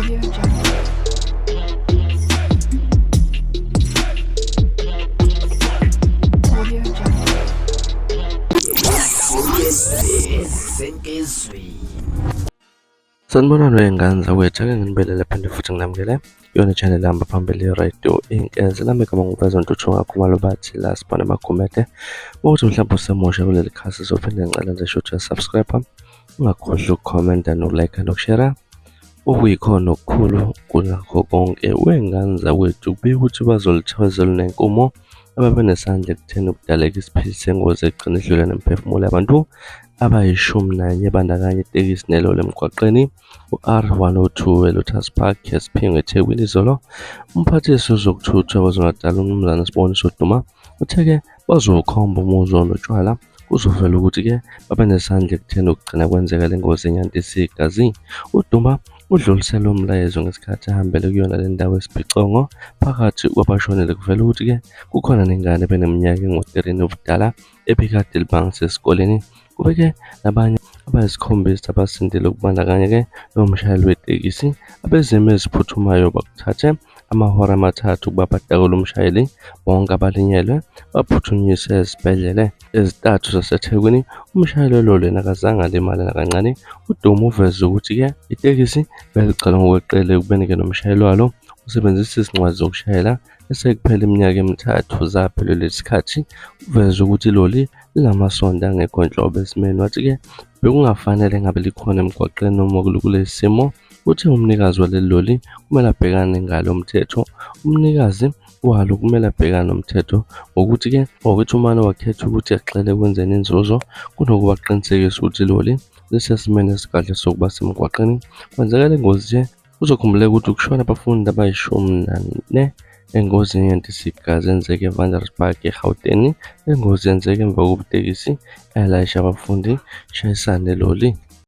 Audio Jungle. Audio Jungle. Sanibonani wey'ngane zakwethu, ake nginibelele phinde futhi nginamukele kuyona i-channel ehamba phambili i-radio Inkeze. Lami igama nguVeza Ntuthu Khumalo bathi la sibona amagumede. Ukuthi mhlawumbe usemusha kuleli khasi uzophinde ngicela nje shuthi uyasubscribe, ungakhohlwa ukukhomenta nokulike nokushera. Okuyikhona okukhulu kunakho konke wey'ngane zakwethu kubika ukuthi bazolithoza olunenkumo ababenesandla ekutheni kudaleka isiphithi sengozi egcina idlule nemiphefumulo yabantu abayishumi nanye ebandakanya itekisi neloli emgwaqeni u-R102 eLotus Park eSiphingo eThekwini izolo. Umphathiswa wezokuthutha KwaZulu-Natal uMnumzane Siboniso Duma uthe-ke bazowukhomba umuzi onotshwala kuzovela ukuthi-ke babenesandla ekutheni ukugcina kwenzeka le ngozi enyantisa igazi. UDuma udlulisele umlayezo ngesikhathi ehambele kuyona le ndawo esibhicongo. Phakathi kwabashonile kuvela ukuthi-ke kukhona nengane ebeneminyaka engu-13 ubudala ebikade ilibangise esikoleni. Kube-ke nabanye abayisikhombisa abasindile kubandakanya-ke nomshayeli wetekisi. Abezimo eziphuthumayo bakuthathe amahora amathathu ukuba batakule umshayeli. Bonke abalinyelwe baphuthunyiswe ezibhedlela ezintathu zaseThekwini. Umshayeli weloli yena akazange alimale nakancane. UDuma uveze ukuthi-ke itekisi beligcwele ngokweqile ekubeni-ke nomshayeli walo usebenzisa izincwadi zokushayela esekuphele iminyaka emithathu zaphelelwa isikhathi. Uveze ukuthi iloli linamasondo angekho nhlobo esimeni, wathi-ke bekungafanele ngabe likhona emgwaqeni noma kulesi simo. Uthe umnikazi waleli loli kumele abhekane ngalo mthetho. Umnikazi walo kumele abhekane nomthetho ngokuthi-ke ngokuthi umane wakhetha ukuthi agxile ekwenzeni inzuzo kunokuba aqinisekise ukuthi iloli lisesimeni esikahle sokuba semgwaqeni. Kwenzeka le ngozi nje kuzokhumbuleka ukuthi kushone abafundi abayishumi nane engozini yentisigazi eyenzeke eVanderbijl eGauteng. Le ngozi yenzeke emva kokuba itekisi elayisha abafundi ishayisane neloli.